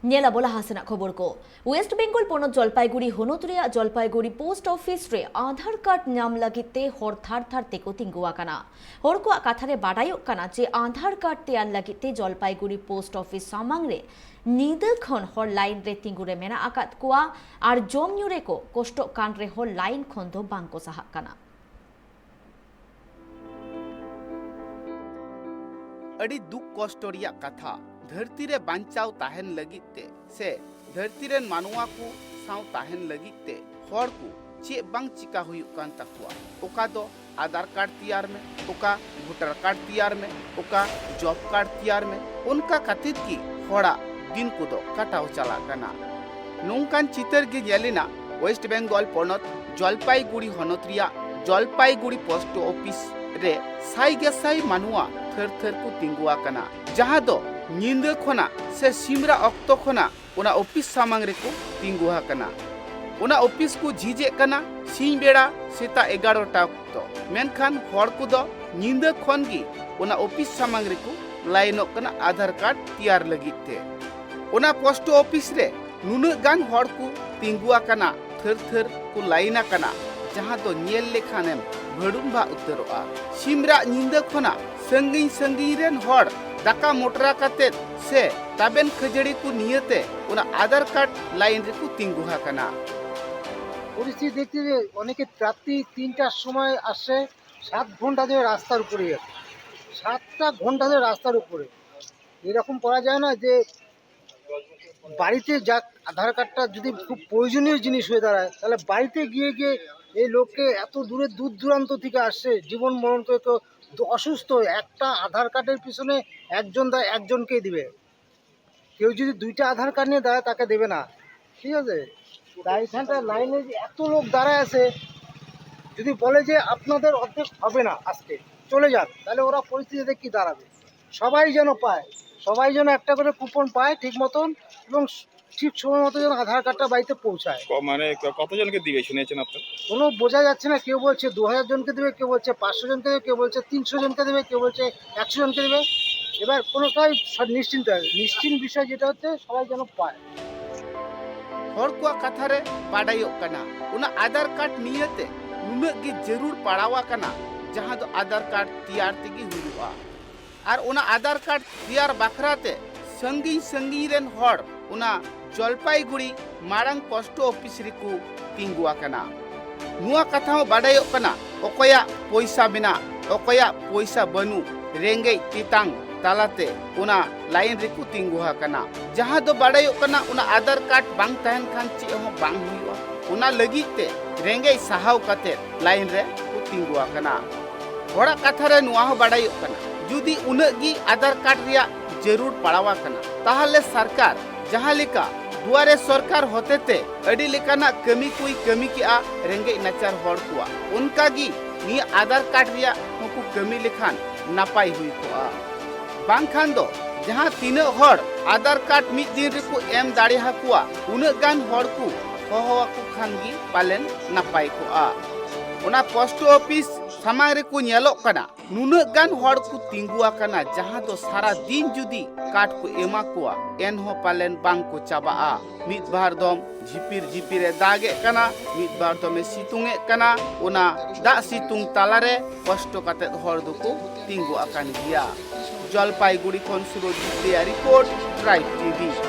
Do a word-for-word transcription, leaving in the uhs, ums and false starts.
ᱧᱮᱞ ᱟᱵᱚ ᱞᱟᱦᱟ ᱥᱮᱱᱟᱜ ᱠᱷᱚᱵᱚᱨ ᱠᱚ᱾ ᱳᱭᱮᱥᱴ ᱵᱮᱝᱜᱚᱞ ᱯᱚᱱᱚᱛ ᱡᱚᱞᱯᱟᱭᱜᱩᱲᱤ ᱦᱚᱱᱚᱛ ᱨᱮᱭᱟᱜ ᱡᱚᱞᱯᱟᱭᱜᱩᱲᱤ ᱯᱳᱥᱴ ᱚᱯᱷᱤᱥ ᱨᱮ ᱟᱫᱷᱟᱨ ᱠᱟᱨᱰ ᱧᱟᱢ ᱞᱟᱹᱜᱤᱫ ᱛᱮ ᱦᱚᱲ ᱛᱷᱟᱨ ᱛᱷᱟᱨ ᱛᱮᱠᱚ ᱛᱤᱸᱜᱩ ᱟᱠᱟᱱᱟ᱾ ᱦᱚᱲ ᱠᱚᱣᱟᱜ ᱠᱟᱛᱷᱟ ᱨᱮ ᱵᱟᱰᱟᱭᱚᱜ ᱠᱟᱱᱟ ᱡᱮ ᱟᱫᱷᱟᱨ ᱠᱟᱨᱰ ᱛᱮᱭᱟᱨ ᱞᱟᱹᱜᱤᱫ ᱛᱮ ᱡᱚᱞᱯᱟᱭᱜᱩᱲᱤ ᱯᱳᱥᱴ ᱚᱯᱷᱤᱥ ᱥᱟᱢᱟᱝ ᱨᱮ ᱧᱤᱫᱟᱹ ᱠᱷᱚᱱ ᱦᱚᱲ ᱞᱟᱭᱤᱱ ᱨᱮ ᱛᱤᱸᱜᱩ ᱨᱮ ᱢᱮᱱᱟᱜ ᱟᱠᱟᱫ ᱠᱚᱣᱟ ᱟᱨ ᱡᱚᱢ ᱧᱩ ᱨᱮᱠᱚ ᱠᱚᱥᱴᱚᱜ ᱠᱟᱱ ᱨᱮᱦᱚᱸ ᱞᱟᱭᱤᱱ ᱠᱷᱚᱱ ᱫᱚ ᱵᱟᱝ ᱠᱚ ᱥᱟᱦᱟᱜ ᱠᱟᱱᱟ᱾ ᱟᱹᱰᱤ ᱫᱩᱠ ᱠᱚᱥᱴᱚ ᱨᱮᱭᱟᱜ ᱠᱟᱛᱷᱟ᱾ ᱫᱷᱟᱹᱨᱛᱤ ᱨᱮ ᱵᱟᱧᱪᱟᱣ ᱛᱟᱦᱮᱱ ᱞᱟᱹᱜᱤᱫ ᱛᱮ ᱥᱮ ᱫᱷᱟᱹᱨᱛᱤ ᱨᱮᱱ ᱢᱟᱱᱣᱟ ᱠᱚ ᱥᱟᱶ ᱛᱟᱦᱮᱱ ᱞᱟᱹᱜᱤᱫ ᱛᱮ ᱦᱚᱲ ᱠᱚ ᱪᱮᱫ ᱵᱟᱝ ᱪᱤᱠᱟ ᱦᱩᱭᱩᱜ ᱠᱟᱱ ᱛᱟᱠᱚᱣᱟ᱾ ᱚᱠᱟ ᱫᱚ ᱟᱫᱷᱟᱨ ᱠᱟᱨᱰ ᱛᱮᱭᱟᱨ ᱢᱮ, ᱚᱠᱟ ᱵᱷᱳᱴᱟᱨ ᱠᱟᱨᱰ ᱛᱮᱭᱟᱨ ᱢᱮ, ᱚᱠᱟ ᱡᱚᱵ ᱠᱟᱨᱰ ᱛᱮᱭᱟᱨ ᱢᱮ, ᱚᱱᱠᱟ ᱠᱟᱛᱮᱫ ᱜᱮ ᱦᱚᱲᱟᱜ ᱫᱤᱱ ᱠᱚᱫᱚ ᱠᱟᱴᱟᱣ ᱪᱟᱞᱟᱜ ᱠᱟᱱᱟ᱾ ᱱᱚᱝᱠᱟᱱ ᱪᱤᱛᱟᱹᱨ ᱜᱮ ᱧᱮᱞ ᱮᱱᱟ ᱳᱭᱮᱥᱴ ᱵᱮᱝᱜᱚᱞ ᱯᱚᱱᱚᱛ ᱡᱚᱞᱯᱟᱭᱜᱩᱲᱤ ᱦᱚᱱᱚᱛ ᱨᱮᱭᱟᱜ ᱡᱚᱞᱯᱟᱭᱜᱩᱲᱤ ᱯᱳᱥᱴ ᱚᱯᱷᱤᱥ ᱨᱮ ᱥᱟᱭ ᱜᱮᱥᱟᱭ ᱢᱟᱱᱣᱟ ᱛᱷᱟᱹᱨ ᱛᱷᱟᱹᱨ ᱠᱚ ᱛᱤᱸᱜᱩ ᱟᱠᱟᱱᱟ, ᱡᱟᱦᱟᱸ ᱫᱚ ᱧᱤᱫᱟᱹ ᱠᱷᱚᱱᱟᱜ ᱥᱮ ᱥᱤᱢᱨᱟᱜ ᱚᱠᱛᱚ ᱠᱷᱚᱱᱟᱜ ᱚᱱᱟ ᱚᱯᱷᱤᱥ ᱥᱟᱢᱟᱝ ᱨᱮᱠᱚ ᱛᱤᱸᱜᱩ ᱟᱠᱟᱱᱟ᱾ ᱚᱱᱟ ᱚᱯᱷᱤᱥ ᱠᱚ ᱡᱷᱤᱡᱮᱫ ᱠᱟᱱᱟ ᱥᱤᱧ ᱵᱮᱲᱟ ᱥᱮᱛᱟᱜ ᱮᱜᱟᱨᱚᱴᱟ ᱚᱠᱛᱚ, ᱢᱮᱱᱠᱷᱟᱱ ᱦᱚᱲ ᱠᱚᱫᱚ ᱧᱤᱫᱟᱹ ᱠᱷᱚᱱ ᱜᱮ ᱚᱱᱟ ᱚᱯᱷᱤᱥ ᱥᱟᱢᱟᱝ ᱨᱮᱠᱚ ᱞᱟᱭᱤᱱᱚᱜ ᱠᱟᱱᱟ ᱟᱫᱷᱟᱨ ᱠᱟᱨᱰ ᱛᱮᱭᱟᱨ ᱞᱟᱹᱜᱤᱫ ᱛᱮ᱾ ᱚᱱᱟ ᱯᱳᱥᱴ ᱚᱯᱷᱤᱥ ᱨᱮ ᱱᱩᱱᱟᱹᱜ ᱜᱟᱱ ᱦᱚᱲ ᱠᱚ ᱛᱤᱸᱜᱩ ᱟᱠᱟᱱᱟ, ᱛᱷᱟᱹᱨ ᱛᱷᱟᱹᱨ ᱠᱚ ᱞᱟᱭᱤᱱ ᱟᱠᱟᱱᱟ, ᱡᱟᱦᱟᱸ ᱫᱚ ᱧᱮᱞ ᱞᱮᱠᱷᱟᱱᱮᱢ ᱵᱷᱟᱹᱲᱩᱢᱵᱷᱟᱜ ᱩᱛᱟᱹᱨᱚᱜᱼᱟ᱾ ᱥᱤᱢᱨᱟᱜ ᱧᱤᱫᱟᱹ ᱠᱷᱚᱱᱟᱜ ᱥᱟᱺᱜᱤᱧ ᱥᱟᱺᱜᱤᱧ ᱨᱮᱱ ᱦᱚᱲ ᱫᱟᱠᱟ ᱢᱚᱴᱨᱟ ᱠᱟᱛᱮᱫ ᱥᱮ ᱛᱟᱵᱮᱱ ᱠᱷᱟᱹᱡᱟᱹᱲᱤ ᱠᱚ ᱱᱤᱭᱟᱹᱛᱮ ᱚᱱᱟ ᱟᱫᱷᱟᱨ ᱠᱟᱨᱰ ᱞᱟᱭᱤᱱ ᱨᱮᱠᱚ ᱛᱤᱸᱜᱩ ᱟᱠᱟᱱᱟ᱾ পরিস্থিতি দেখতে যে অনেকে রাত্রি তিনটার সময় আসছে, সাত ঘন্টা ধরে রাস্তার উপরে আছে, সাতটা ঘন্টা ধরে রাস্তার উপরে। এরকম করা যায় না যে বাড়িতে যাক, আধার কার্ডটা যদি খুব প্রয়োজনীয় জিনিস হয়ে দাঁড়ায়, তাহলে বাড়িতে গিয়ে গিয়ে এই লোককে এত দূরে, দূর দূরান্ত থেকে আসছে, জীবন মরণ করে, কেউ অসুস্থ, একটা আধার কার্ডের পিছনে একজন দা একজনকেই দিবে। কেউ যদি দুইটা আধার কার্ড নিয়ে দাঁড়ায়, তাকে দেবে না, ঠিক আছে? তাই এখানটা লাইনে যে এত লোক দাঁড়ায় আছে, যদি বলে যে আপনাদের অর্ধেক হবে না আজকে, চলে যান, তাহলে ওরা পরিস্থিতিতে কি দাঁড়াবে? সবাই যেন পায়, সবাই যেন একটা করে কুপন পায় ঠিক মতন, এবং ঠিক সময় মতো যেন আধার কার্ডটা বাড়িতে পৌঁছায়। ক- মানে ক- কতজনকে দিবে শুনেছেন আপনারা? কোনো বোঝা যাচ্ছে না, কেউ বলছে দু হাজার জনকে দেবে, কেউ বলছে পাঁচশো জনকে দেবে, কেউ বলছে তিনশো জনকে দেবে, কেউ বলছে একশো জনকে দেবে। এবার কোনোটাই সব নিশ্চিন্ত, নিশ্চিন্ত বিষয় যেটা হচ্ছে সবাই যেন পায়। ᱦᱚᱲ ᱠᱚᱣᱟᱜ ᱠᱟᱛᱷᱟ ᱨᱮ ᱵᱟᱰᱟᱭᱚᱜ ᱠᱟᱱᱟ, ᱚᱱᱟ ᱟᱫᱷᱟᱨ ᱠᱟᱨᱰ ᱱᱤᱭᱟᱹᱛᱮ ᱱᱩᱱᱟᱹᱜ ᱜᱮ ᱡᱟᱹᱨᱩᱲ ᱯᱟᱲᱟᱣ ᱟᱠᱟᱱᱟ, ᱡᱟᱦᱟᱸ ᱫᱚ ᱟᱫᱷᱟᱨ ᱠᱟᱨᱰ ᱛᱮᱭᱟᱨ ᱛᱮᱜᱮ ᱦᱩᱭᱩᱜᱼᱟ᱾ ᱟᱨ ᱚᱱᱟ ᱟᱫᱷᱟᱨ ᱠᱟᱨᱰ ᱛᱮᱭᱟᱨ ᱵᱟᱠᱷᱨᱟ ᱛᱮ ᱥᱟᱺᱜᱤᱧ ᱥᱟᱺᱜᱤᱧ ᱨᱮᱱ ᱦᱚᱲ ᱚᱱᱟ ᱡᱚᱞᱯᱟᱭᱜᱩᱲᱤ ᱢᱟᱲᱟᱝ ᱯᱳᱥᱴ ᱚᱯᱷᱤᱥ ᱨᱮᱠᱚ ᱛᱤᱸᱜᱩ ᱟᱠᱟᱱᱟ᱾ ᱱᱚᱣᱟ ᱠᱟᱛᱷᱟ ᱦᱚᱸ ᱵᱟᱰᱟᱭᱚᱜ ᱠᱟᱱᱟ, ᱚᱠᱚᱭᱟᱜ ᱯᱚᱭᱥᱟ ᱢᱮᱱᱟᱜ, ᱚᱠᱚᱭᱟᱜ ᱯᱚᱭᱥᱟ ᱵᱟᱹᱱᱩᱜ, ᱨᱮᱸᱜᱮᱡ ᱛᱮᱛᱟᱝ ᱛᱟᱞᱟᱛᱮ ᱚᱱᱟ ᱞᱟᱭᱤᱱ ᱨᱮᱠᱚ ᱛᱤᱸᱜᱩ ᱟᱠᱟᱱᱟ᱾ ᱡᱟᱦᱟᱸ ᱫᱚ ᱵᱟᱰᱟᱭᱚᱜ ᱠᱟᱱᱟ, ᱚᱱᱟ ᱟᱫᱷᱟᱨ ᱠᱟᱨᱰ ᱵᱟᱝ ᱛᱟᱦᱮᱱ ᱠᱷᱟᱱ ᱪᱮᱫ ᱦᱚᱸ ᱵᱟᱝ ᱦᱩᱭᱩᱜᱼᱟ᱾ ᱚᱱᱟ ᱞᱟᱹᱜᱤᱫ ᱛᱮ ᱨᱮᱸᱜᱮᱡ ᱥᱟᱦᱟᱣ ᱠᱟᱛᱮ ᱞᱟᱭᱤᱱ ᱨᱮ ᱠᱚ ᱛᱤᱸᱜᱩ ᱟᱠᱟᱱᱟ᱾ ᱦᱚᱲᱟᱜ ᱠᱟᱛᱷᱟ ᱨᱮ ᱱᱚᱣᱟ ᱦᱚᱸ ᱵᱟᱰᱟᱭᱚᱜ ᱠᱟᱱᱟ, ᱡᱩᱫᱤ ᱩᱱᱟᱹᱜ ᱜᱮ ᱟᱫᱷᱟᱨ ᱠᱟᱨᱰ ᱨᱮᱭᱟᱜ ᱡᱟᱹᱨᱩᱲ ᱯᱟᱲᱟᱣ ᱟᱠᱟᱱᱟ, ᱛᱟᱦᱚᱞᱮ ᱥᱚᱨᱠᱟᱨ ᱡᱟᱦᱟᱸ ᱞᱮᱠᱟ ᱫᱩᱣᱟᱨᱮ ᱥᱚᱨᱠᱟᱨ ᱦᱚᱛᱮᱛᱮ ᱟᱹᱰᱤ ᱞᱮᱠᱟᱱᱟᱜ ᱠᱟᱹᱢᱤ ᱠᱚᱭ ᱠᱟᱹᱢᱤ ᱠᱮᱜᱼᱟ ᱨᱮᱸᱜᱮᱡ ᱱᱟᱪᱟᱨ ᱦᱚᱲ ᱠᱚᱣᱟᱜ, ᱚᱱᱠᱟ ᱜᱮ ᱱᱤᱭᱟᱹ ᱟᱫᱷᱟᱨ ᱠᱟᱨᱰ ᱨᱮᱭᱟᱜ ᱦᱚᱸᱠᱚ ᱠᱟᱹᱢᱤ ᱞᱮᱠᱷᱟᱱ ᱱᱟᱯᱟᱭ ᱦᱩᱭ ᱠᱚᱜᱼᱟ᱾ ᱵᱟᱝᱠᱷᱟᱱ ᱫᱚ ᱡᱟᱦᱟᱸ ᱛᱤᱱᱟᱹᱜ ᱦᱚᱲ ᱟᱫᱷᱟᱨ ᱠᱟᱨᱰ ᱢᱤᱫ ᱫᱤᱱ ᱨᱮᱠᱚ ᱮᱢ ᱫᱟᱲᱮ ᱟᱠᱚᱣᱟ, ᱩᱱᱟᱹᱜ ᱜᱟᱱ ᱦᱚᱲ ᱠᱚ ᱦᱚᱦᱚ ᱟᱠᱚ ᱠᱷᱟᱱ ᱜᱮ ᱯᱟᱞᱮᱱ ᱱᱟᱯᱟᱭ ᱠᱚᱜᱼᱟ᱾ ᱚᱱᱟ ᱯᱳᱥᱴ ᱚᱯᱷᱤᱥ ᱥᱟᱢᱟᱝ ᱨᱮᱠᱚ ᱧᱮᱞᱚᱜ ᱠᱟᱱᱟ, ᱱᱩᱱᱟᱹᱜ ᱜᱟᱱ ᱦᱚᱲ ᱠᱚ ᱛᱤᱸᱜᱩ ᱟᱠᱟᱱᱟ, ᱡᱟᱦᱟᱸ ᱫᱚ ᱥᱟᱨᱟ ᱫᱤᱱ ᱡᱩᱫᱤ ᱠᱟᱨᱰ ᱠᱚ ᱮᱢᱟ ᱠᱚᱣᱟ, ᱮᱱᱦᱚᱸ ᱯᱟᱞᱮᱱ ᱵᱟᱝ ᱠᱚ ᱪᱟᱵᱟᱜᱼᱟ᱾ ᱢᱤᱫ ᱵᱟᱨ ᱫᱚᱢ ᱡᱷᱤᱯᱤᱨ ᱡᱷᱤᱯᱤᱨ ᱮ ᱫᱟᱜ ᱮᱫ ᱠᱟᱱᱟ, ᱢᱤᱫ ᱵᱟᱨ ᱫᱚᱢᱮ ᱥᱤᱛᱩᱝ ᱮᱫ ᱠᱟᱱᱟ᱾ ᱚᱱᱟ ᱫᱟᱜ ᱥᱤᱛᱩᱝ ᱛᱟᱞᱟᱨᱮ ᱠᱚᱥᱴᱚ ᱠᱟᱛᱮᱫ ᱦᱚᱲ ᱫᱚᱠᱚ ᱛᱤᱸᱜᱩ ᱟᱠᱟᱱ ᱜᱮᱭᱟ᱾ ᱡᱚᱞᱯᱟᱭᱜᱩᱲᱤ ᱠᱷᱚᱱ ᱥᱩᱨᱚᱡᱤᱛ ᱨᱮᱭᱟᱜ ᱨᱤᱯᱳᱨᱴ, ᱴᱨᱟᱭᱤᱵᱽ ᱴᱤᱵᱷᱤ᱾